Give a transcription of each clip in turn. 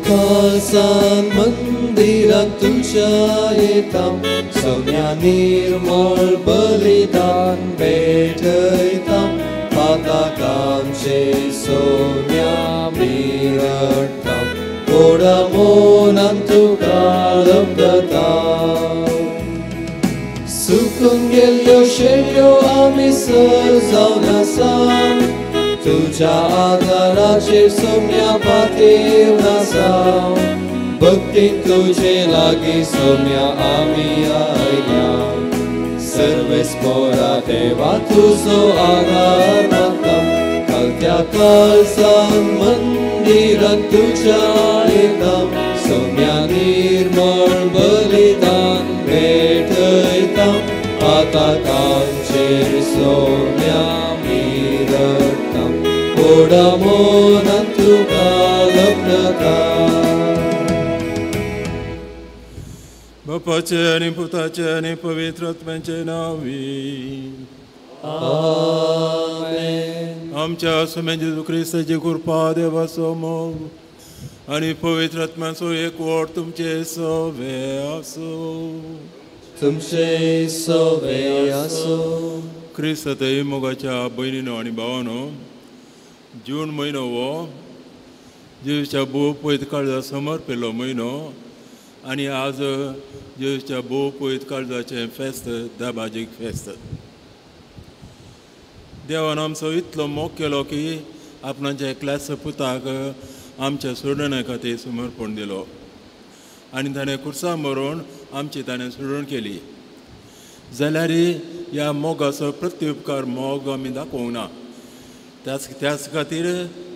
कालसान मंदिरात तुज्या येता सोम्या निर्मळ बलिदान भेटयता पातकांचे सोम्या मिरडटा गोडा मोनान तुका लब्धता सुकून गेल्ल्यो शेळयो आमी सर जावन आसा तुज्या आदाराचेर सोम्या पातेवन आसा भक्तीन तुजे लागीं सोम्या आमी आयल्या सर्वेस्पोरा देवा तुजो आदार मागता कालत्या कालसान मंदिरात तुज्या येता सोम्या निर्मळ बलिदान भेटयता पातकांचेर सोम्या मिरडटा गोडा मोनान तुका लब्धता. बापाचे आनी पुताचे आनी पवित्र आत्म्याचे नांवी आमेन. आमच्या स्वामी जेजू क्रिस्ताची कृपा, देवाचो मोग आनी पवित्र आत्म्याचो एकवट तुमचे सवे आसूं. तुमचे सवे आसूं. क्रिस्त मोगाच्या भयणीनो आनी भावानो, जून म्हयनो हो जेजूच्या भोव पयत काळजा समर्पिल्लो म्हयनो आनी आज जेजूच्या भोव पयत काळजाचें फेस्त, दाबाजीक फेस्त. देवान आमचो इतलो मोग केलो की आपणाच्या एकल्याच पुताक आमच्या सोडण्या खातीर समर्पण दिलो आनी ताणें खुर्सा मरून आमची ताणें सोडण केली. जाल्यार ह्या मोगाचो प्रत्युपकार मोग आमी दाखोवंक ना. त्याच खातीर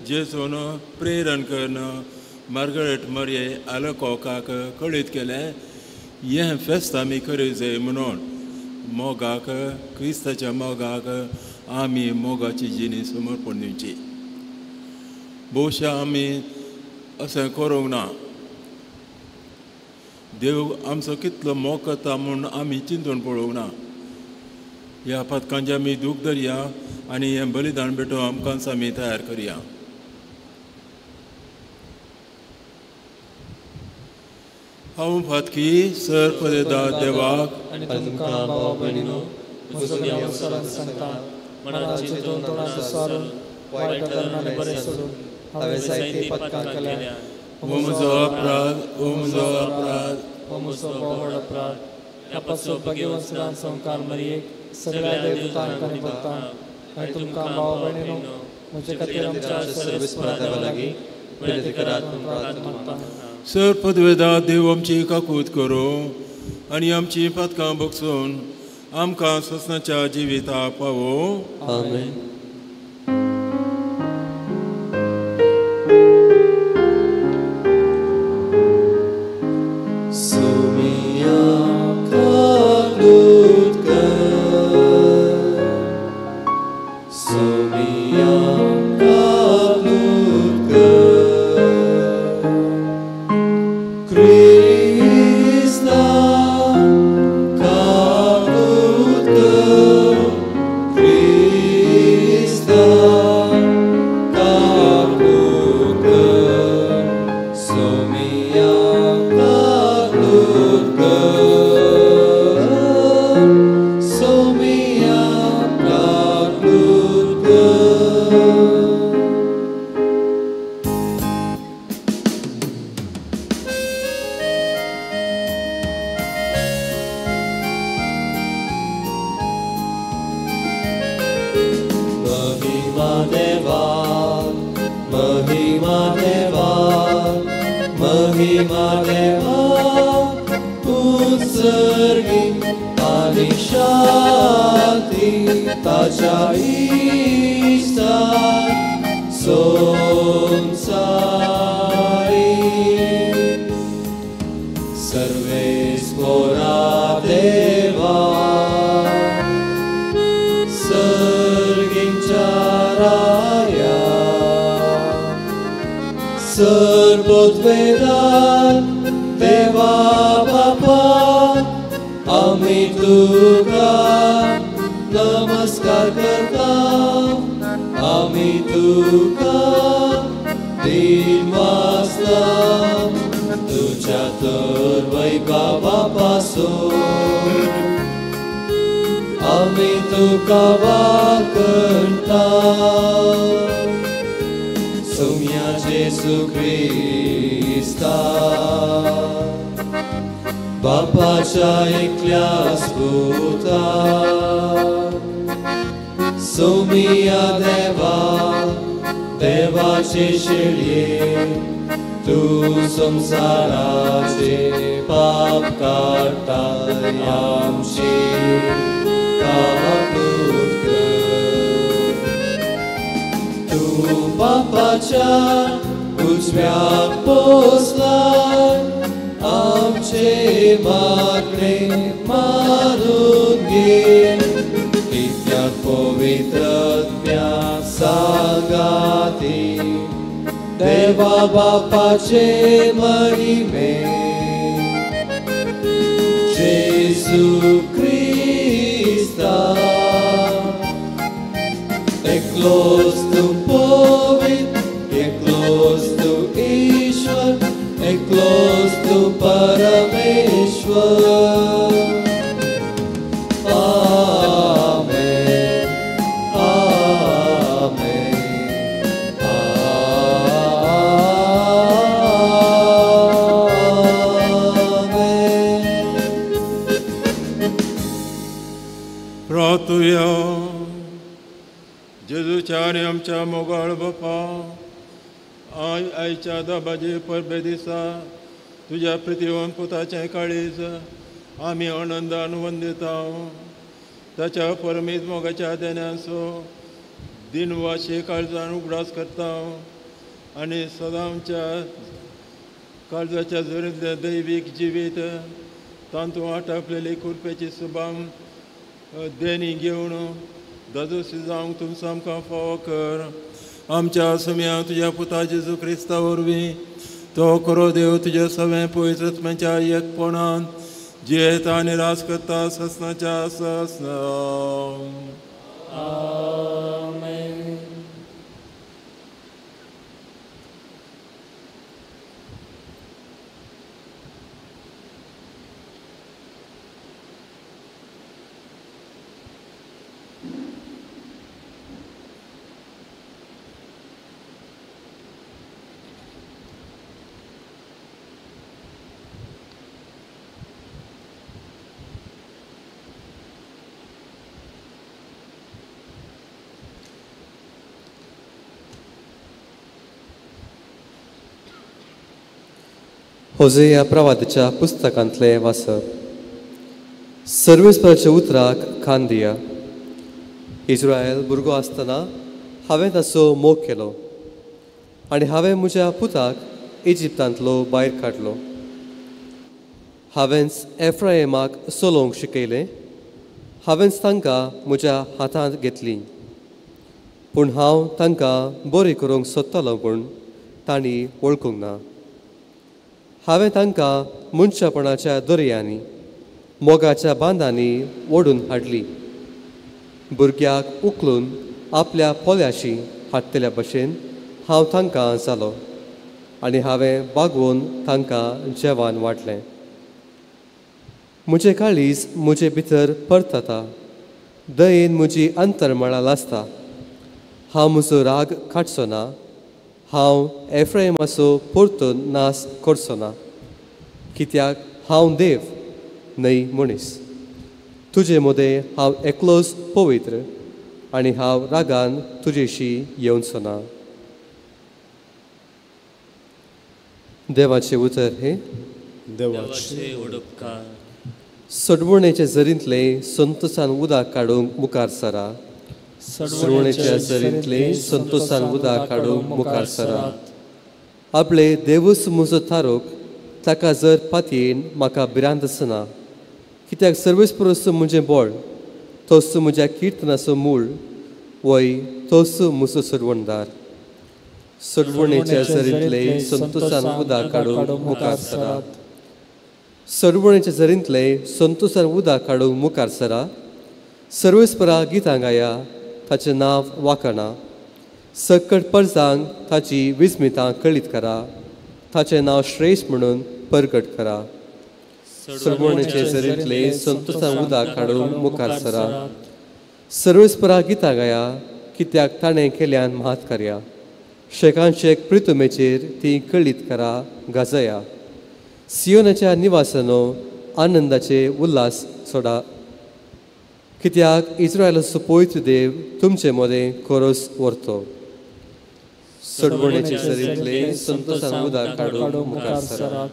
जेजून प्रेरण करून मार्गरेट मरये आलकोकाक कळीत केलें हें फेस्त आमी करूंक जाय म्हणून मोगाक, क्रिस्ताच्या मोगाक आमी मोगाची जिणी समर्पण दिवची. भोवशा आमी अशें करूंक ना. देव आमचो कितलो मोग करता म्हूण आमी चिंतून पळोवंक ना. ह्या पदकांचे आमी दूख धरया आनी हें बलिदान भेटोवन आमकांच आमी तयार करया. हांव फातकी सर पदेदा देवाक आनी तुमकां भावा भयणीनो सांगता मनात चिंतून तोंडान सारून वायट धरून आनी बरें सोडून हांवें जायतीं पदकां केल्या. हो म्हजो अपराध, हो म्हजो अपराध, हो म्हजो व्हड अपराध. ह्या पासून भगवंत संवकार मरयेक सगळ्या देवतांक आनी भक्तांक आनी तुमकां भावा भयणीनो म्हजे खातीर आमच्या सर्वेस्परा देवा लागीं विनंती करात म्हूण प्रार्थना मागता. सर पदवेदा देव आमची काकूत करूं आनी आमची पातकां बगसून आमकां सोसनाच्या जिविता पावो. आमेन. सोमिया काकूत कर, सोमिया काकूत कर, क्रिस्ता काकूत कर, क्रिस्ता काकूत कर, सोमिया काकूत कर, सोमिया काकूत कर. महिमा देवा, महिमा देवा, महिमा देवा, उत्सर्गी आनी शांती ताच्या इश्टाक संवसारी. सर्वेस्पोरा देवा, सर्गींच्या राया, सर्वोद्वेदान देवा बापा, आमी तुका नमस्कार करता, आमी तुका दिनवासना तुझ्या तर वैभवा पासून आमी तुका वाकणता सोम्या जेजू क्रिस्ता बापाच्या एकल्याच पुता सोमिया देवा देवाचे शेळये तूं संवसाराचे पाप काडटा आमची काकूट कर. तूं बापाच्या उजव्याक पोसलाय आमचे मागणे मानून घे कित्याक पवित्र आत्म्या सांगाती देवा बापाचे महिमे जेजू क्रिस्ता एकलोच तूं पवित्र एकलोच तूं ईश्वर एकलोच तूं परमेश्वर. आमेन आमेन आमेन. प्रार्थुया. जेजूच्या आनी आमच्या मोगाळ बापा, आयच्या दबाजे परबे दिसा तुज्या प्रितीवन पुताचें काळीज आमी आनंदान वंदिता. ताच्या परमीत मोगाच्या देण्याचो दिनवाशी काळजान उगडास करता आनी सदां आमच्या काळजाच्या जरींतलें दैवीक जिवीत तातूंत आटापलेली कृपेची सुबाम देणी घेवन दादोशी जावंक तुमचो आमकां फावो कर. आमच्या सुम्या तुज्या पुता जेजू क्रिस्ता वरवीं तो खरो देव तुज्या सगळें पवित्र आत्म्याच्या एकपणान जियेता आनी राज करता ससनाच्या ससना. आमेन. होजेया प्रवादाच्या पुस्तकांतले वाचप. सर्वेस्पराच्या उतराक कान दिया. इस्रायल भुरगो आसतना हांवें ताचो मोग केलो आनी हांवें म्हज्या पुताक इजिप्तांतलो भायर काडलो. हांवेंच एफ्रायमाक चलोवंक शिकयलें, हांवेंच तांकां म्हज्या हातांत घेतलीं. पूण हांव तांकां बरी करूंक सोदतालो पूण तांणी वळखूंक ना. हांवें तांकां मनशापणाच्या दर्यांनी मोगाच्या बांदांनी ओडून हाडली. भुरग्याक उखलून आपल्या पोल्याशी हाडटल्या भशेन हांव तांकां जालो आनी हांवें बागोवन तांकां जेवण वांटलें. म्हजें काळीज म्हजे भितर परतता, दयेन म्हजी अंतरमळां लासता. हांव म्हजो राग काडचो ना, हांव एफ्रायमाचो परतून नाश करचो ना, कित्याक हांव देव न्हय मनीस. तुजे मदें हांव एकलोच पवित्र आनी हांव रागान तुजेशी येवचो ना. देवाचें उतर हें देवाचे उपकार. सडवणेच्या जरींतलें संतोसान उदक काडूंक मुखार सरा. सडवणेच्या जरींतलें संतोसान उदक काडूंक मुखार सरा. आपले देवूच म्हजो थारोक, ताका जर पातयेन म्हाका भिरांत आसना. कित्याक सर्वेस्परस म्हजें बळ, तोच म्हज्या किर्तनाचो मूळ, वय तोच म्हजो सोडवणदार. सडवणेच्या जरींतलें संतोसान उदक काडूंक मुखार सरात. सरवणेच्या जरींतलें संतोसान उदक काडूंक मुखार सरा. सर्वेस्परा गितां गाया, ताचें नांव वाखाणा. सकट परजांक ताची विस्मितां कळीत करा, ताचें नांव श्रेश्ठ म्हणून परगट करा. सडवणेचे सरींतले संतोसान उदक काडूंक मुखार सरा. सर्वेस्परा गितां गाया, कित्याक ताणें केल्यान म्हात कार्या. शेकांशेक प्रितुमेचेर ती कळीत करा गाजया. सियोनाच्या निवासानो आनंदाचे उल्हास सोडा, कित्याक इस्रायलाचो पवित्र देव तुमचे मदें खोरोस व्हरतो. सडवणेचे सरींतले संतोसान उदक काडूंक मुखार सरा.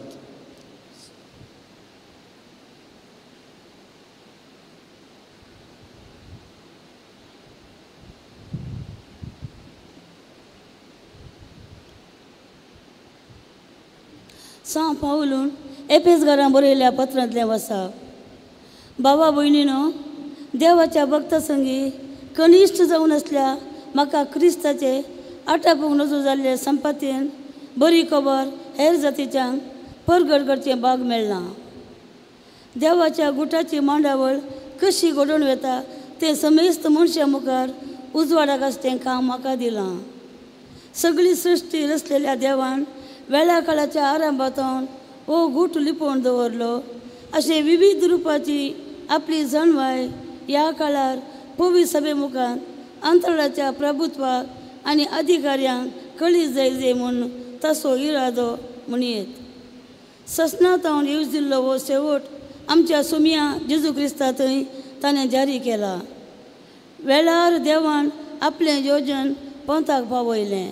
सां पावलून एपेस घरां बरयल्या पत्रांतलें वसा. बाबा भयणीनो, देवाच्या भक्ता संगी कनिश्ठ जावन आसल्या म्हाका क्रिस्ताचे आटापूंक नजो जाल्ले संपत्तीन बरी खबर हेर जातीच्यांक परगट करचें भाग मेळना. देवाच्या गुटाची मांडावळ कशी घडोवन वता तें समेस्त मनशां मुखार उजवाडाक आसचें काम म्हाका दिलां. सगळी सृश्टी रचलेल्या देवान वेळा काळाच्या आरंभांत हो गूट लिपोवन दवरलो. अशें विविध रुपाची आपली जाणवाय ह्या काळार पवी सभे मुखार अंतराळाच्या प्रभुत्वाक आनी अधिकाऱ्यांक कळी जाय जाय म्हूण तसो इरादो म्हणयेत. ससनांत येवजिल्लो हो शेवट आमच्या सुमया जेजू क्रिस्ता थंय ताणें जारी केला. वेळार देवान आपलें योजन पंथाक पावयलें.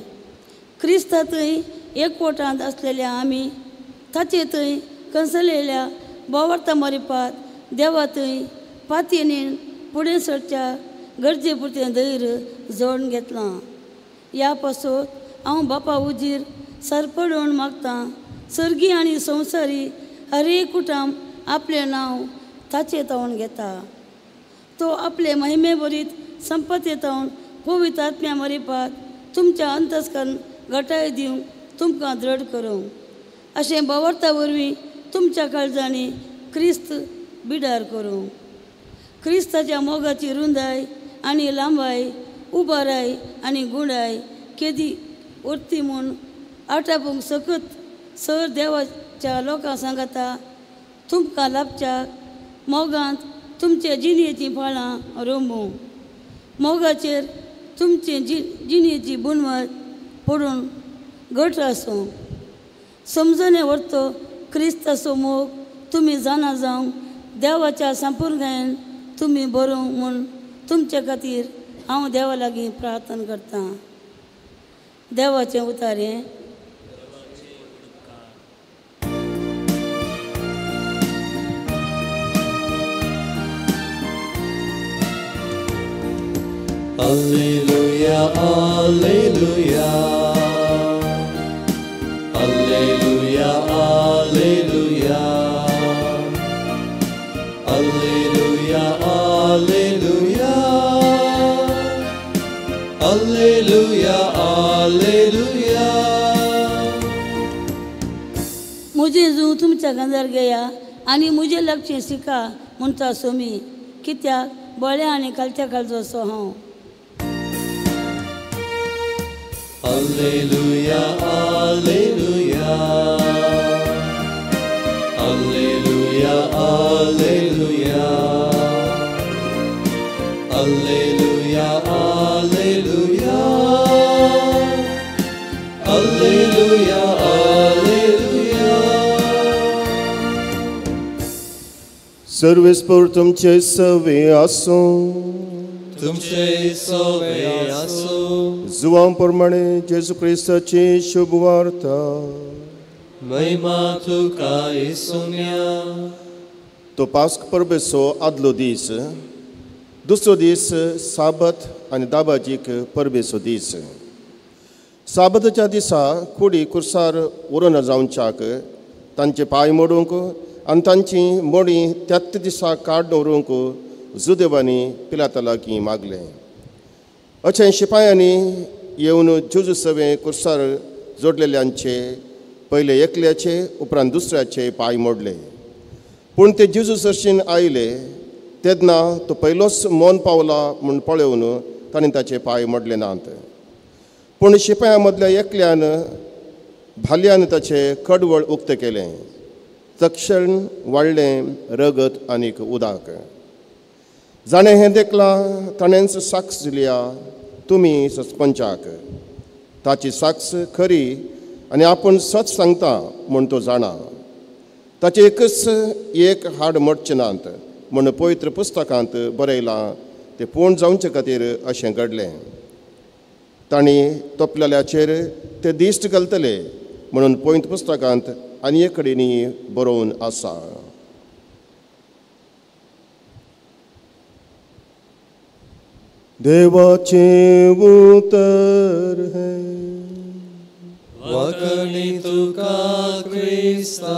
क्रिस्ता थंय एकवटांत आसलेल्या आमी ताचे थंय कंसलेल्या बोवार्ता मरिपात देवा थंय पातयेन फुडें सरच्या गरजे पुरतें धैर्य जोडून घेतलां. ह्या पासत हांव बापा उजीर सरपडून मागतां, सर्गी आनी संवसारी हर एक कुटुंब आपलें नांव ताचें तावन घेता. तो आपले महिमे भरीत संपत्ती तावन पवित्र आत्म्या मरिपात तुमच्या अंतस्करण घटाय दिवंक तुमकां दृढ करूं. अशें बावर्ता वरवीं तुमच्या काळजांनी क्रिस्त बिडार करूं. क्रिस्ताच्या मोगाची रुंदाय आनी लांबाय, उबाराय आनी गुणाय केदी उरती म्हूण आटापूंक सकत सर देवाच्या लोकां सांगता तुमकां लाभच्या मोगांत तुमचे जिणेचीं फळां रोंबूं. मोगाचेर तुमचे जिणेची बुनवत पडून घट आसूं. समजणे व्हरतो क्रिस्ताचो मोग तुमी जाणा जावंक देवाच्या संपुर्गायेन तुमी बरोवंक म्हूण तुमचे खातीर हांव देवा लागीं प्रार्थना करतां. देवाचें उतारें. Alleluia, Alleluia, Alleluia, Alleluia, Alleluia, Alleluia, Alleluia, Alleluia. मुझे जू तुमच्या गंधार गेया आनी मुझे लागचें शिका म्हणटा सोमी, कित्याक बळ्या आनी खालच्या खालचो असो हांव. Alleluia, Alleluia, Alleluia, Alleluia, Alleluia, Alleluia, Alleluia, Alleluia. सर्वेस्पर तुमचे सवे आसूं. तुमचे सवे आसूं. जुवां प्रमाणे जेजू क्रिस्ताची शुभ वार्ता. महिमा तुका येसुन्या. तो पास्क परबेचो आदलो दीस, दुसरो दीस साबत आनी दाबाजीक परबेचो दीस. साबताच्या दिसा कुडी कुर्सार उरना जावच्याक तांचे पांय मोडूंक आनी तांची मोडी त्याच दिसा काड दवरूंक जुदेवांनी पिलाता लागीं मागलें. अशें शिपायांनी येवन जेजू सवें कुर्सार जोडलेल्यांचे पयले एकल्याचे उपरांत दुसऱ्याचे पांय मोडले. पूण ते जेजू सरशीन आयले तेन्ना तो पयलोच मौन पावला म्हूण पळोवन तांणी ताचे पांय मोडले नात. पूण शिपायां मदल्या एकल्यान भाल्यान ताचें कडवळ उक्तें केलें. तक्षण वाडलें रगत आनीक उदक. जाणें हें देखलां ताणेंच साक्ष दिल्या तुमी सस्पंचाक. ताची साक्ष खरी आनी आपूण सत सांगता म्हूण तो जाणा. ताचें एकच एक हाड मोडचें नात म्हूण पवित्र पुस्तकांत बरयलां तें पूर्ण जावचे खातीर अशें घडलें. तांणी तोपलेल्याचेर ते दिश्ट घालतले म्हणून पवित्र पुस्तकांत आनी एक कडेन बरोवन आसा. देवाचें उतर हें. वखणी तुका क्रिस्ता.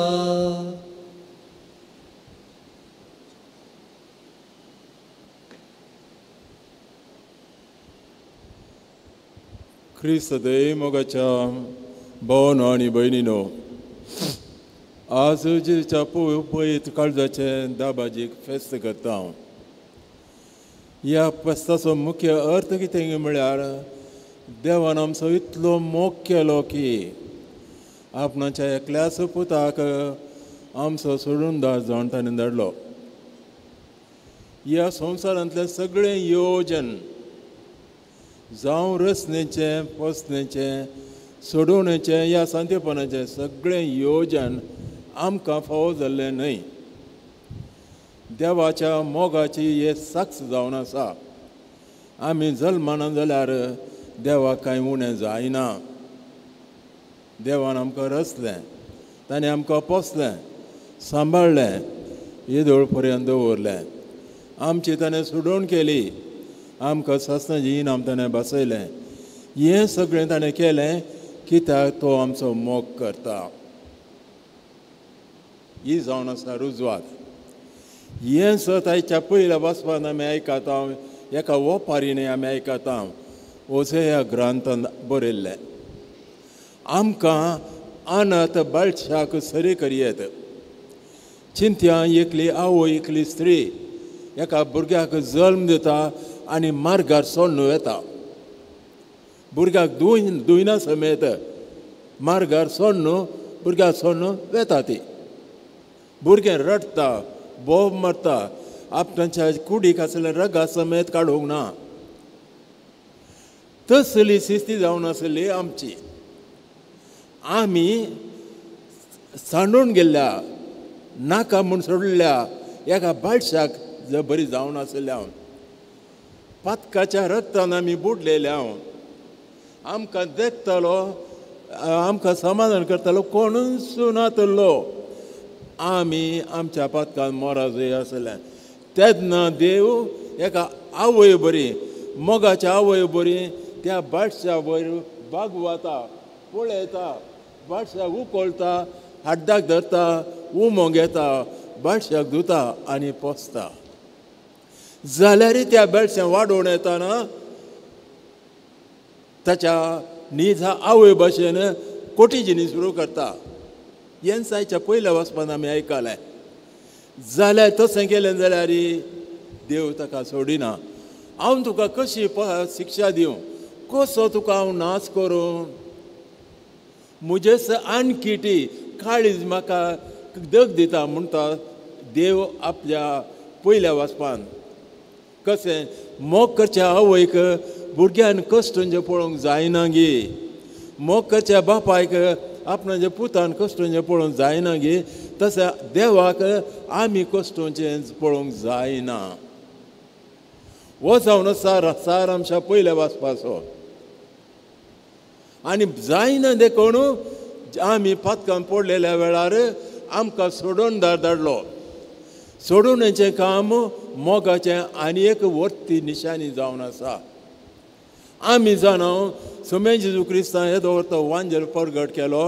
क्रिस्त देव मोगाच्या भावानो आनी भयणीनो, आज जेजूच्या पवित्र काळजाचें दाबाजीक फेस्त करता हांव. ह्या फेस्ताचो मुख्य अर्थ कितें म्हळ्यार देवान आमचो इतलो मोग केलो की आपणाच्या एकल्याच पुताक आमचो सोडूनदार जावन ताणें धाडलो. ह्या संवसारांतलें सगळें योजन जावं रचनेचें, पोसणेचें, सोडोवणेचें ह्या सांतेपणाचें सगळें योजन आमकां फावो जाल्लें न्हय. देवाच्या मोगाची हे साक्ष जावन आसा. आमी जल्माना जाल्यार देवाक कांय उणें जायना. देवान आमकां रचलें, ताणें आमकां पोसलें, सांबाळ्ळें, येदोळ पर्यंत दवरलें. आमची ताणें सोडोवण केली, आमकां सासणाचें इनाम ताणें बसयलें. हें सगळें ताणें केलें कित्याक तो आमचो मोग करता. ही जावन आसा रुजवात. हें सत आयच्या पयल्या वाचपान आमी आयकता, एका ओपारीन आमी आयकता. ओझे ह्या ग्रंथान बरयल्लें आमकां अनाथ बाळशाक सरी करयेत. चिंत्या एकली आवय एकली स्त्री एका भुरग्याक जल्म दिता आनी मार्गार सोडून वेता. भुरग्याक दुयना समेत मार्गार सोडून भुरग्याक सोडून वेता. ती भुरगें रडटा, बोब मारता, आपणाच्या कुडीक आसलें रगा समेत काडूंक ना. तसली स्थिती जावन आसली आमची. आमी सांडून गेल्ल्या, नाका म्हूण सोडल्या एका बाळशाक बरी जावन आसल्या हांव. पातकाच्या रक्तान आमी बुडलेले हांव. आमकां देखतालो, आमकां समाधान करतालो कोणूच नातलो. आमी आमच्या पातकान मोराजय आसलें. तेन्ना देव एका आवय बरी, मोगाच्या आवय बरी त्या बाळशा वयर बागवता, पळयता, बाळशाक उकळता, हाड्डाक धरता, उमो घेता, बाळशाक धुता आनी पोसता. जाल्यारय त्या बेळशें वाडोवन येताना ताच्या निजा आवय भाशेन कोटी जिनी सुरू करता. हेंच आयच्या पयल्या वाचपान आमी आयकलें. जाल्यार तशें केलें जाल्यार देव ताका सोडिना. हांव तुका कशी शिक्षा दिवं, कसो तुका हांव नाच करूं, म्हजेच आणखी ती काळीज म्हाका दग दिता म्हणटा देव आपल्या पयल्या वाचपान. कशें मोग करच्या आवयक भुरग्यान कश्टांचें पळोवंक जायना गे, मोग करच्या बापायक आपणाच्या पुतान कश्टांचें पळोवंक जायना गे, तशें देवाक आमी कश्टांचें पळोवंक जायना. हो जावन सार आमच्या पयल्या वाचपाचो. आनी जायना देखून आमी पातकान पडलेल्या वेळार आमकां सोडोवणदार धाडलो. सोडोवण्याचें काम मोगाचें आनी एक वर्ती निशानी जावन आसा. आमी जाणा सोम्या जेजू क्रिस्तान येदो तो वांजेल परगट केलो,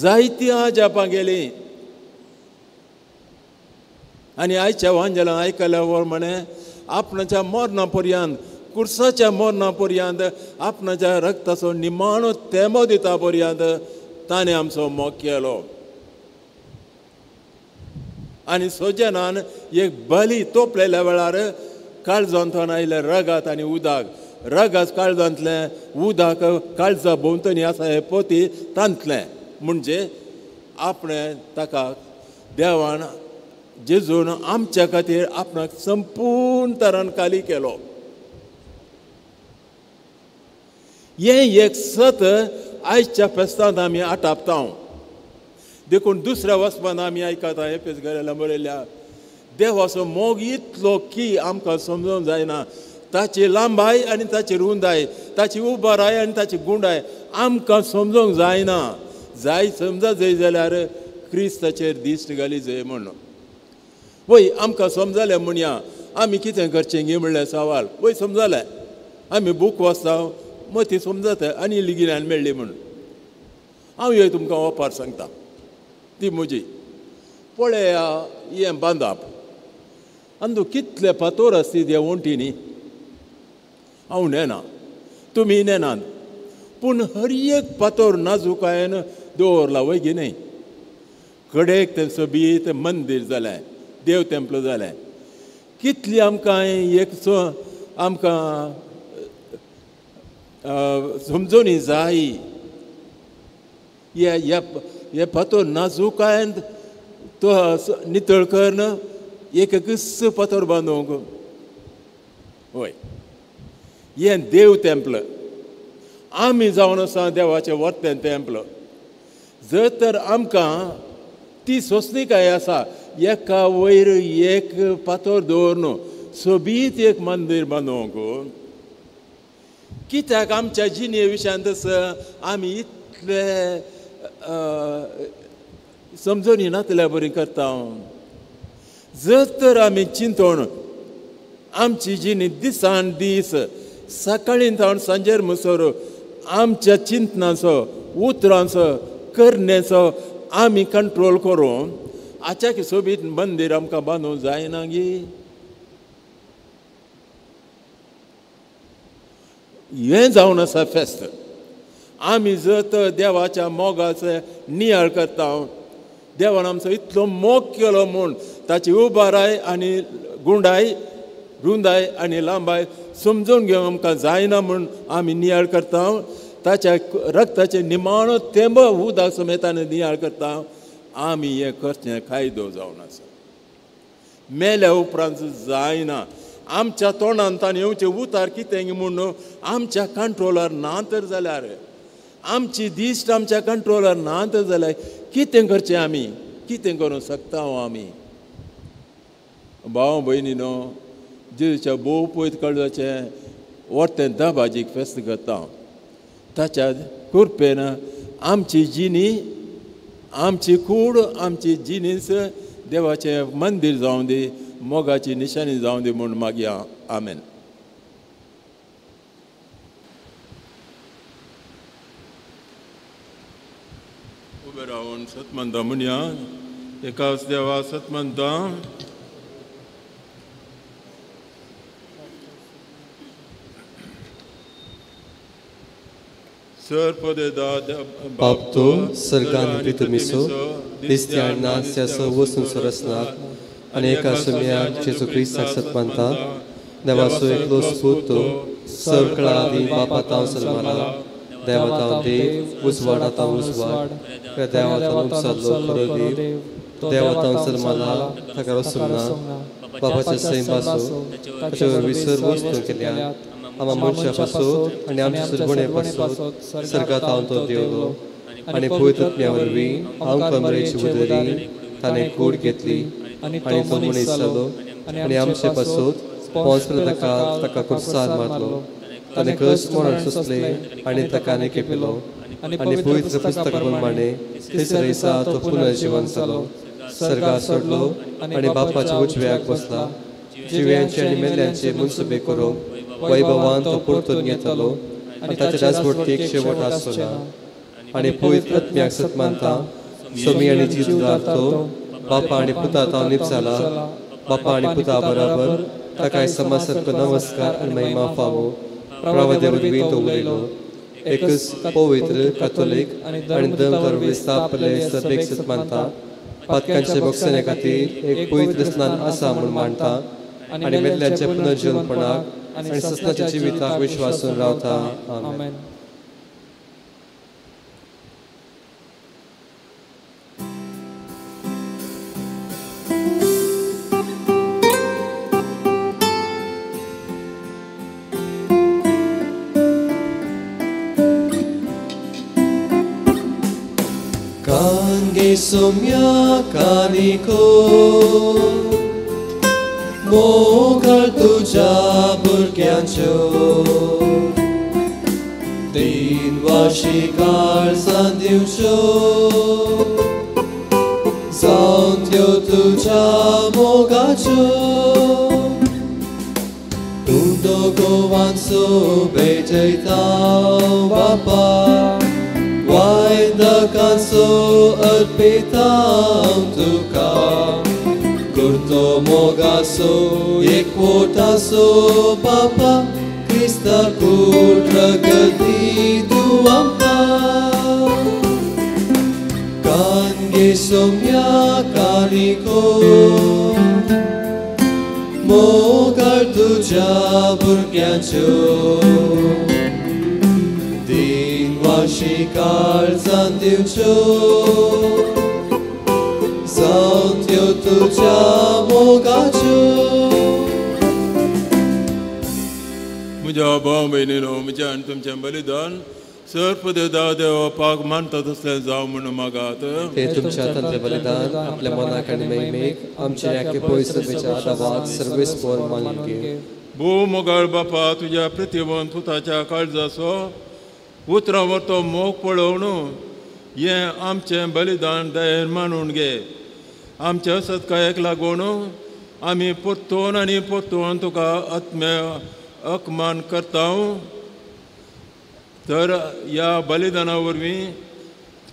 जायतीं अजापां गेलीं. आनी आयच्या वांजेलान आयकल्या वर म्हणे आपणाच्या मरणा पर्यंत, कुर्साच्या मरणा पर्यंत, आपणाच्या रक्ताचो निमाणो तेंबो दिता पर्यंत ताणें आमचो मोग केलो. आनी सोजनान एक बली तोपलेल्या वेळार काळजांतल्यान आयलें रगात आनी उदक रगास काळजांतलें उदक काळजा भोंवतणी आसा हें पोती तांतलें. म्हणजे आपणें ताका देवान जेजून आमच्या खातीर आपणाक संपूर्ण तरान खाली केलो. हें एक सत आयच्या फेस्तांत आमी आटापता. देखून दुसऱ्या वचपान आमी आयकता एपेस घराला बरयल्या देवाचो मोग इतलो की आमकां समजूंक जायना. ताची लांबाय आनी ताची रुंदाय, ताची उबाराय आनी ताची गुंडाय आमकां समजूंक जायना. जाय समजा जाय जाल्यार क्रिस्ताचेर दिश्ट घाली जाय म्हण. वय आमकां समजलें म्हणया आमी कितें करचें गी म्हणलें सवाल. वय समजलें आमी बूक वाचता मती समजता आनी इल्ली गिन्यान मेळ्ळी म्हूण. हांव हे तुमकां ओपार सांगता ती म्हजी पळया हें बांदप अंदू कितले फातोर आसती ते वण्टींनी. हांव नेना तुमी नेनात पूण हर एक फातोर नाजूकायेन दवरला वय गी न्हय. कडेक तें सोबीत मंदीर जालें, देव तेंपलो जालें. कितली आमकां एक आमकां समजोनी जाय. हे फातोर नाजूकायेन तो नितळ करून एक किस्स फातोर बांदूंक. वय हें देव तेंपल आमी जावन आसा देवाचें वर्तें तेंपल. जर तर आमकां ती सोंसणीकाय आसा एका वयर एक फातोर दवरून सोबीत एक मंदीर बांदूंक. कित्याक आमच्या जिणे विशयांत आमी इतले समजून नातल्या बरी करता. जर तर आमी चिंतून आमची जिणी दिसान दीस सकाळीं जावन सांजेर मुसर आमच्या चिंतनाचो उतरांचो करण्याचो आमी कंट्रोल करून आच्याक सोबीत मंदीर आमकां बांदूंक जायना गी. हें जावन आसा फेस्त. आमी जर तर देवाच्या मोगाचो नियाळ करता, देवान आमचो इतलो मोग केलो म्हूण ताची उबाराय आनी गुंडाय रुंदाय आनी लांबाय समजून घेवंक आमकां जायना म्हूण आमी नियाळ करता. ताच्या रक्ताचे निमाणो तेंबो उदक समेतान नियाळ करता. आमी हें करचें कायदो जावन आसा. मेल्या उपरांत जायना. आमच्या तोंडान ताणें येवचें उतार कितें म्हूण आमच्या कंट्रोलार ना तर जाल्यार आमची दिश्ट आमच्या कंट्रोलार ना तर जाल्यार कितें करचें आमी? कितें करूंक शकता आमी? भाव भयणी न्हू जेजूच्या भोव पयत कळजाचें वर्तें दबाजीक फेस्त करता. ताच्या कृपेन आमची जिणी आमची कूड आमची जिणीस देवाचें मंदीर जावं दी, मोगाची निशाणी जावं दी म्हूण मागया. आमेन. उबे रावन सतमंता म्हणया. एकाच देवा सतमंता. सर पदेदा बापतो सर्गान प्रितमिसो दिसत्या नास्यासो वसून सरसनाथ आनी एका सुमयाक जेजू क्रिस्ताक सतमानता देवाचो एकलो स्फूर्तो सर्व आदी बापा तांव सलमाला देवा तांव देव उजवाडा तांव उजवाड देवा तांव उपसल्लो खरो देव देवा तांव सलमाला ताका रसुना बापाच्या सैमासो ताचे वरवीं सर्व वस्तू केल्यात आमा मनशा पासत आनी आमच्या सुरगुणे पासत सर्गांत हांव तो देवलो आनी पवित्र आत्म्या वरवीं हांव कमरेची उदरी ताणें कूड घेतली आनी तो मनीस जालो आनी आमचे पासत पोंस ताका ताका कुर्सार मारलो. ताणें कश्ट मरण सोंसलें आनी ताका आनी केपिलो आनी पवित्र पुस्तका प्रमाणे तिसऱ्या दिसा तो पुनर्जिवन जालो, सर्गार सोडलो आनी बापाच्या उजव्याक बसला. जिव्यांचे आनी मेल्ल्यांचे मनसुबे करूंक वैभवान तो परतून घेतलो आनी ताच्या राजवटीक शेवट आसचो ना. आनी पवित्र आत्म्याक सतमानता सोमी आनी जिजदार तो बापा आनी पुता तांव निपसाला बापा आनी पुता बराबर ताका समासारको नमस्कार आनी महिमा फावो. प्रवादे वरवीं तो उलयलो. एकच पवित्र कातोलीक आनी धर्म वरवीं स्थापले सभेक सतमानता पातकांचे बक्षणे खातीर एक पवित्र स्नान आसा म्हूण मानता आनी मेल्ल्यांच्या पुनर्जीवनपणाक आनी सस्नाच्या जिविताक विश्वासून रावता. आमेन. सोम्या कानिको मोगाळ तुज्या भुरग्यांच्यो तीन वाशी काळजां दिवच्यो जावन त्यो तुज्या मोगाच्यो तूं दोगोवांचो भेटयता बापा वायदकांचो अर्पिता तुका करतो मोगासो एकवटासो बापा क्रिस्ता कूड रगती तूं आमकां कानगे सोम्या कानिको मोगाळ तुज्या भुरग्यांच्यो काळजां दिवच्यो जावन त्यो तुज्या मोगाच्यो. म्हज्या भाव भयणीनो म्हज्या आनी तुमचें बलिदान सर्प देवता देवपाक मानता तसलें जावं म्हणून मागात. ते तुमच्या हातांतलें बलिदान आपल्या मनाक आनी महिमेक आमचे आख्खे पयस दावाक सर्वेस्पोर मानून घे. भोव मोगाळ बापा तुज्या प्रतिवंत पुताच्या काळजाचो उतरां वरतो मोग पळोवन हें आमचें बलिदान दयेन मानून घे. आमच्या सत्कायेक लागून आमी परतून आनी परतून तुका आत्म्य अपमान करता. तर ह्या बलिदाना वरवीं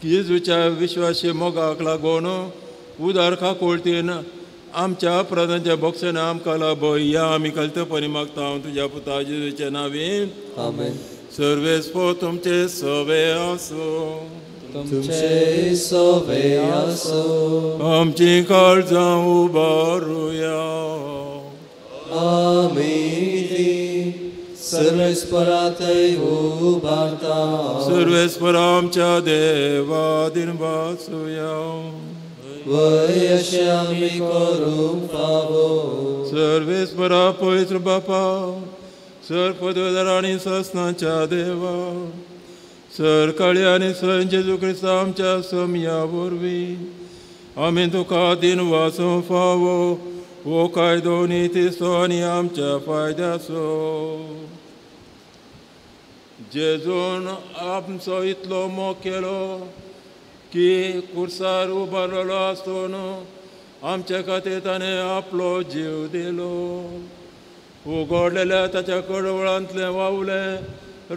जेजूच्या विश्वासी मोगाक लागून उदार काकुळतीन आमच्या अपराधांच्या बोक्षान आमकां लाभ ह्या आमी कल्तपणी मागता तुज्या पुता जेजूच्या नांवीन. आमेन. सर्वेस्पो तुमचे सवे आसो तुमचे सवे आसो. आमची काळजां उबारुया. आमी सर्वेस्परातय उबारता. सर्वेस्परा आमच्या देवा दिनवासुया. वय अशें आमी करूंक फावो. सर्वेस्परा पवित्र बापा सर पदवेदार आनी ससनाच्या देवा सर काळी आनी सर जेजू क्रिस्ता आमच्या सम्या वरवीं आमी तुका दिनवासूंक फावो हो कायदो नितीचो आनी आमच्या फायद्याचो. जेजून आमचो इतलो मोग केलो की कुर्सार उबारलेलो आसून आमच्या खातीर ताणें आपलो जीव दिलो. उगडलेल्या ताच्या कडवळांतलें वावलें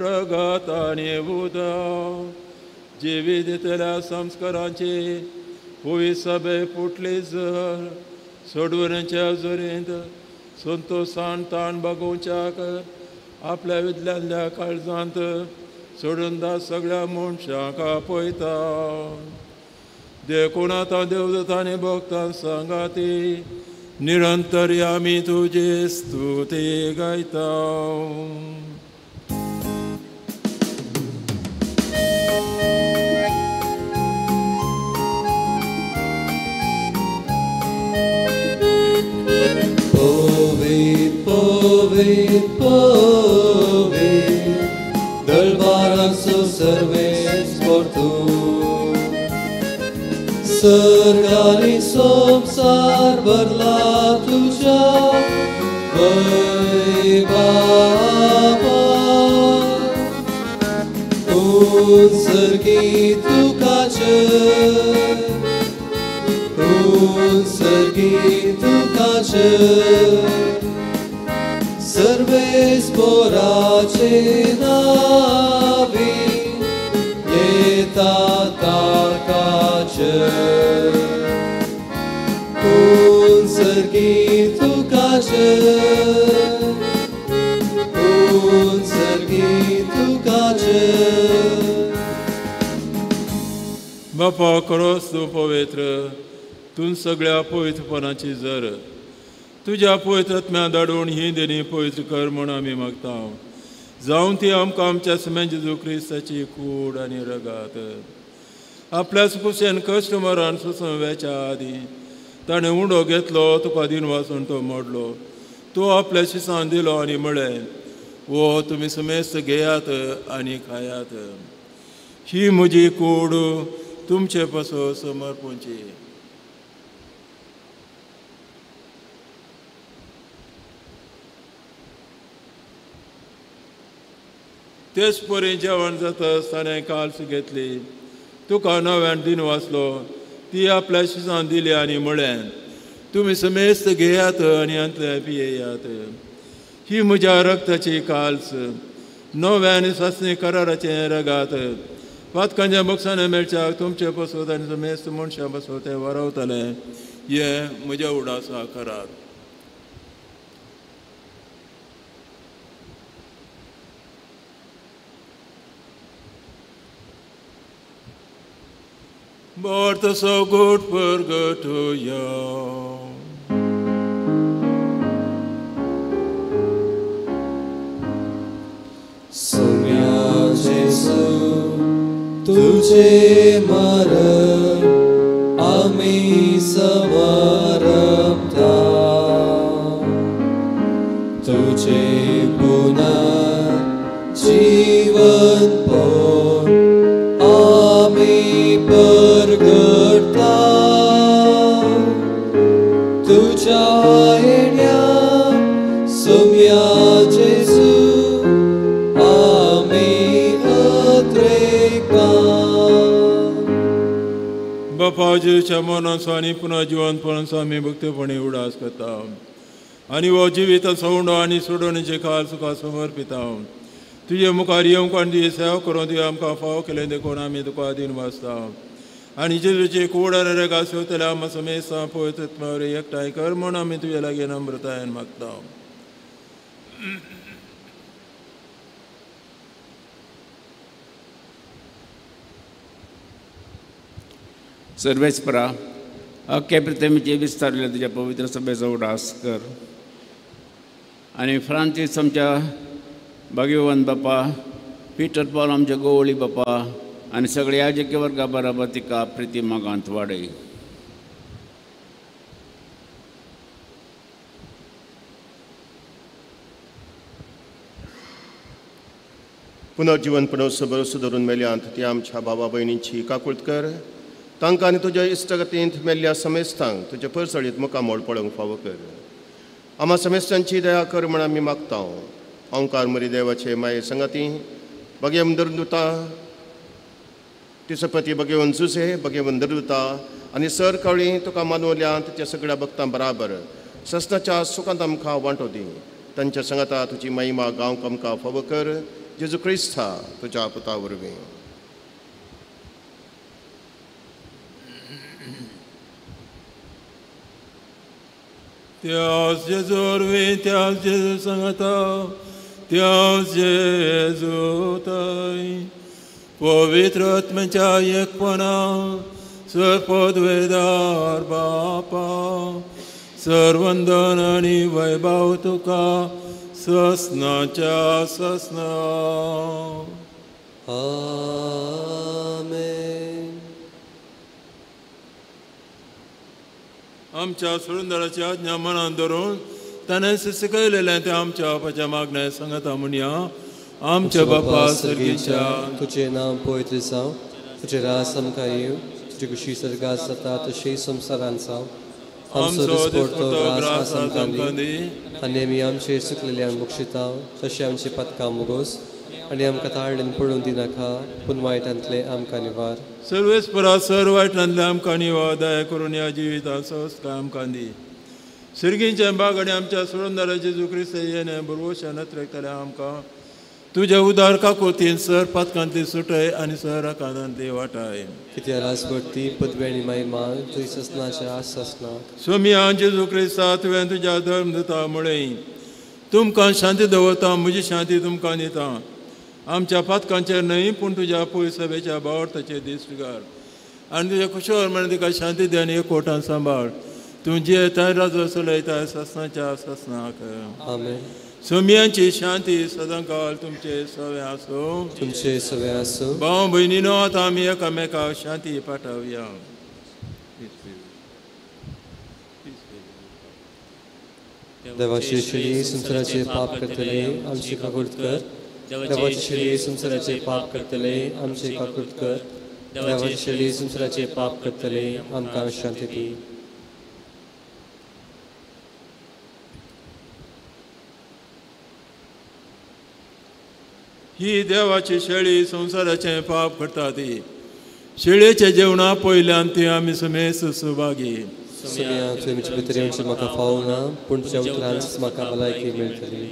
रगत आनी उदक जिवी दितल्या संस्कारांची होई सभे फुटली जर सोडवण्याच्या जरींत संतोषान ताण बागोवच्याक आपल्या विदल्यांतल्या काळजांत सोडून दा सगळ्या मनशांक आपयता. देखून आतां देवदूतांनी भक्तां सांगाती निरंतर आमी तुजी स्तुती गायता. पवित्र पवित्र पवित्र दरबाराचो सर्वेस्पर तूं सरकारी संवसार भरला तुज्या वैभावान. उत्सर्गी तुका जय उत्सर्गी तुका जय सर्वेस्पराचे नावी येता ताका जय. उत्सर्गी तुका जय उत्सर्गी तुका जय. बापा खरोच तूं पवित्र तूं सगळ्या पवित्रपणाची जर तुज्या पवित्र आत्म्या धाडून ही देणी पवित्र कर म्हूण आमी मागता. जावन ती आमकां आमच्या समेन जेजू क्रिस्ताची कूड आनी रगात. आपल्याच कुशेन कश्ट मरण सोसून वेच्या आदीं ताणें उंडो घेतलो, तुका दिन वाचून तो मोडलो, तो आपल्या शिसान दिलो आनी म्हळें, वो तुमी समेस्त घेयात आनी खायात, ही म्हजी कूड तुमचे पासून समर्पणची. तेच परी जेवण जाता ताणें काल्स घेतली, तुका नव्यान दिन वाचलो, ती आपल्या शिसान दिली आनी म्हळें, तुमी समेस्त घेयात आनी हांतले पियेयात, ही म्हज्या रक्ताची काल्स, नव्या आनी सासणी कराराचें रगात. पातकांच्या बक्षाने मेळच्याक तुमचे पसत आनी समेस्त मनशां पसत तें वारवतलें, हें म्हज्या उडासा करात. But so good purgatorio. Sumya Jesu, तुझे मरण आम्ही समरपता, तुझे पुनर्जीवन पण आम्ही परगटता, तुझ्या येण्या सुम्या जेजू आम्ही अत्रेका. बापा जेजूच्या मरणाचो आनी पुनः जिवंतपणाचो आमी भक्तपणी उडास करता आनी हो जिविताचो उंडो आनी सोडोवणेचे काल तुका समर्पिता. तुजे मुखार येवंक आनी तुजी सेवा करून तुवें आमकां फावो केलें देखून आमी तुका आदीन वाचता आनी जेजूची कूड आनी रगात सेवतल्या आमकां समेस्तां पवित्र आत्म्या वरवीं एकठांय कर म्हूण आमी तुजे लागीं नम्रतायेन मागता. सर्वेस्परा अख्ख्या पृथ्वीचे विस्तारले तुज्या पवित्र सभेचो उडास कर आनी फ्रांसीस आमच्या भाग्यवंत बापा, पिटर पॉल आमच्या गोवळी बापा आनी सगळ्या याजकी वर्गा बराबर तिका प्रिती मागांत वाडय. पुनर्जीवनपण भरोसो धरून मेल्यांत ती आमच्या भावा भयणींची काकूळत कर, तांकां आनी तुज्या इश्टगतींत मेल्ल्या समेस्तांक तुज्या परसळीत मुखामोड पळोवंक फावो कर. आमा समेस्तांची दया कर म्हण आमी मागता. ओंकार मरी देवाचे माये संगाती भगेवन दरदुता तिसपती भगेवन जुसे भगेवन दरदुता आनी सर कवळी तुका मानवल्यांत त्या सगळ्या भक्तां बराबर ससनाच्या सुखांत आमकां वांटो दी. तांच्या संगाता तुजी महिमा गांवक आमकां फावो कर, जेजू क्रिस्ता तुज्या पुता वरवीं. त्याच जेजू वरवीं, त्याच जेजू सांगाता, त्याच जेजू थंय पवित्र आत्म्याच्या एकपणा सर्वपदवेदार बापा, सर्वंदन आनी वैभव तुका ससनाच्या ससना. आमेन. आमच्या सुरंदराची आज्ञा मनान धरून ताणें शिकयलेलें तें आमच्या बापाच्या मागणें सांगता म्हणया. आमच्या बापा सर्गीच्या, तुजें नांव पवित्र जावं, तुजें राज आमकां येवं, तुजी खुशी सर्गात जाता तशी संवसारांत जावं. आमचो दिसपडतो ग्रास आमकां दी आनी आमी आमचे चुकलेल्यांक बक्षिता तशें आमचे पातकां मुगोस आनी आमकां ताळ्ळेन पडून दिनाका, पूण वायटांतले आमकां निवार. सर्वेस्परा सर वायटांतले आमकां निवार, दया करून ह्या जिवितांत सहज आमकां दी. सर्गींच्या बाग आनी आमच्या सुरंदरा जेजू क्रिस्त येणे बरोवशा नत्रेकतल्या आमकां तुज्या उदार काकोतीन सर पातकांतली सुटय आनी सर आकांतांतली वाटाय. कित्याक राजवटी पदवी आनी महिमा तुजी ससनाच्या आसना. सोमिया जेजू क्रिस्ता तुवें तुज्या धर्म दिता म्हळें, तुमकां शांती दवरता, म्हजी शांती तुमकां दिता. आमच्या पातकांचेर न्हय पूण तुज्या पयस सभेच्या भावार्थाचेर दिश्ट घाल आनी तुज्या कुशळ म्हण तिका शांती दी आनी एकवटान सांबाळ. तूं जियेता राजो चलयता सासणाच्या सासणाक. आमेन. सोम्यांची शांती सदांकाळ तुमचे सवे आसूं. तुमचे सवे आसूं. भाव भयणीनो आतां आमी एकामेकाक शांती पाठोवया. देवाची शेळी संवसाराचे पाप करतले आमची काकूट कर. देवाची शेळी संवसाराचे पाप करतले आमची काकूट कर. देवाची शेळी संवसाराचे पाप करतले आमकां शांती दी. ही देवाची शेळी संवसाराचें पाप करता ती शेळयेच्या जेवणा पयल्यान ती आमी समेस्त सुभागी. सोम्या तुवें म्हजे भितर येवचें म्हाका फावना, पूण तुज्या उतरान म्हाका भलायकी मेळटली.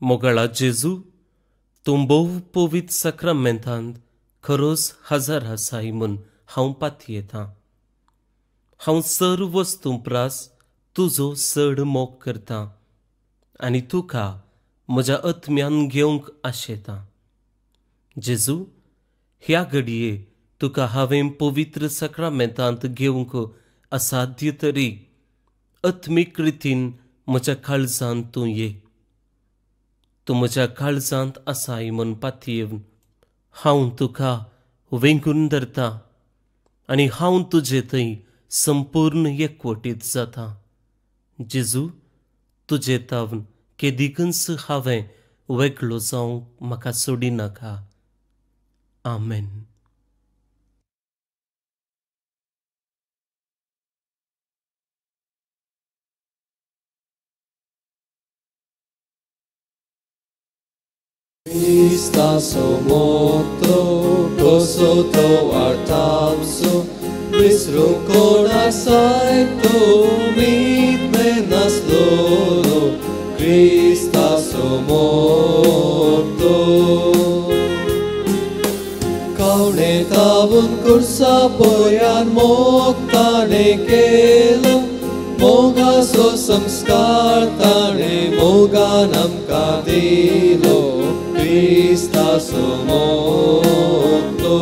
मोगाळा जेजू, तूं भोव पवित्र साक्रामेंतांत खरोच हजर आसाय म्हूण हांव पातयेतां. हांव सर्व वस्तूं प्रास तुजो चड मोग करतां आनी तुका म्हज्या आत्म्यान घेवंक आशेतां. जेजू, ह्या घडये तुका हांवें पवित्र साक्रामेंतांत घेवंक असाध्य तरी आत्मीक रितीन म्हज्या काळजांत तूं ये. तूं म्हज्या काळजांत आसाय म्हूण पातयेवन हांव तुका वेंगून धरतां आनी हांव तुजे थंय संपूर्ण एकवटीत जाता. जेजू, तुजे तावन केदिकूच हांवें वेगळो जावंक म्हाका सोडिनाका. आमेन. Cristaso mocto, कसो तो वाटापसो, विसरूंक कोणाक सायतो, मीत मेनासलोलो, क्रिस्तासो मोक्तो. कावणे तावून कुर्सा पोयान मोग ताणें केलो, मोगाचो संस्कार ताणें मोगान आमकां दिलो, क्रिस्तासो मोक्तो.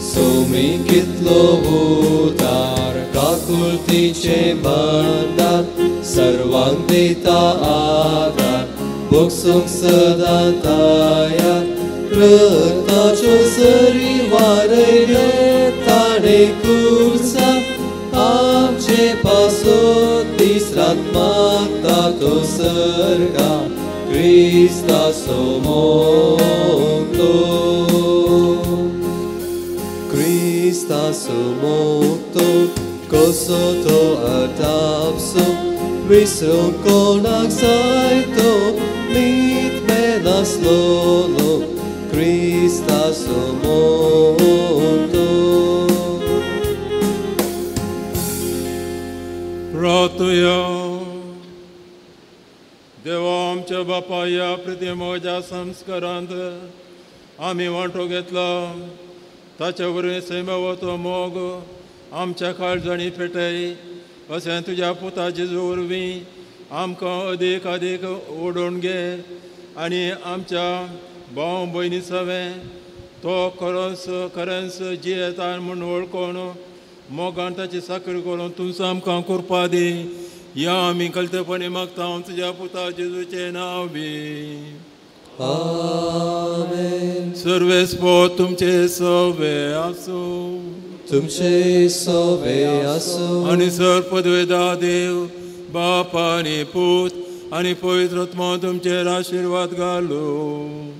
सोमी कितलो उदार, काकुळतीचें भंडार, सर्वांक दिता आदार, भोगसूंक सदां तयार, रक्ताच्यो सरी वारयल्यो ताणें कुर्सा, आमचे पासत दीस रात मागता तो सर्गा, क्रिस्तासो मोक्तो. क्रिस्तासो मोक्तो, कसो तो आटापसो, विसरूंक कोणाक जायतो, मीत मेनासलोलो, क्रिस्तासो मोक्तो. प्रार्थुया. देवा आमच्या बापा, ह्या प्रतिमोच्या संस्कारांत आमी वांटो घेतला, ताच्या वरवीं सैमावतो मोग आमच्या काळजांनी पेटय अशें तुज्या पुता जेजू वरवीं आमकां अदीक अदीक ओडून घे आनी आमच्या भाव भयणी सवें तो खरोच खरेंच जियेता म्हूण वळखून मोगान ताची साकर करून तुमचो आमकां कृपा दी. ह्या आमी कलतेपणी मागता तुज्या पुता जेजूचें नांव बी. आमेन. सर्वेस्पोर तुमचे सवे आसूं. तुमचे सवे आसूं. आनी सर पदवेदा देव बाप आनी पूत आनी पवित्र आत्मो तुमचेर आशिर्वाद घालूं.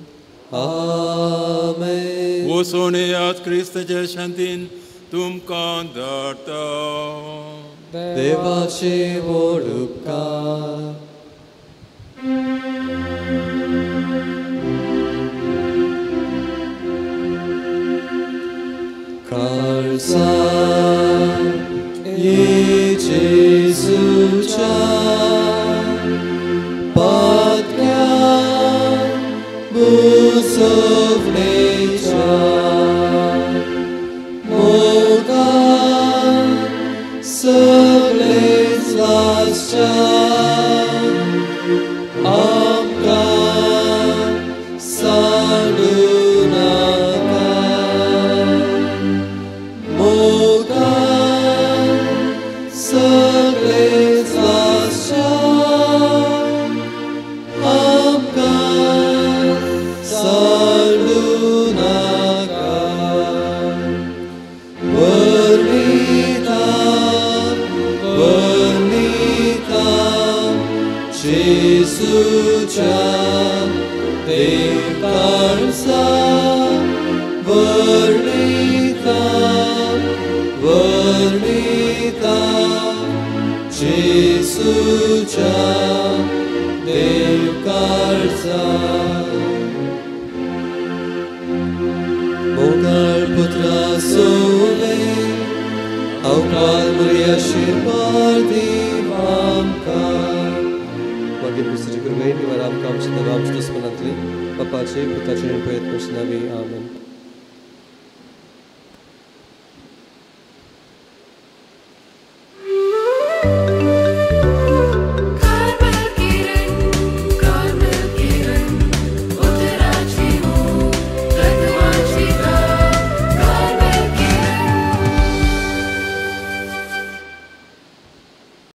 आमेन. वचून येयात क्रिस्ताचे शांतीन तुमकां धाडटा. देवाचे व्हड उपकार. काळजा ये जेजूच्या पात्र्या बुजवणेच्या मोगान सगळ्या सांडू नाका मोगान सगळे स्वास्या आमकां सांडू नाका वर्णिता वर्णिता जेजूच्या देवकाळजा वर्णिता वर्णिता जेजूच्या देवकाळजा मोगाळ पुत्रा सोवे अवकाल मरिया आशीर्वाद दीव आमकां. मागीर क्रिस्ताचे कृपेन निवार आमकां आमच्या देवा आमच्या दुस्मनांतली बापाचे पुताचे आनी पवित्र नांवी आमेन.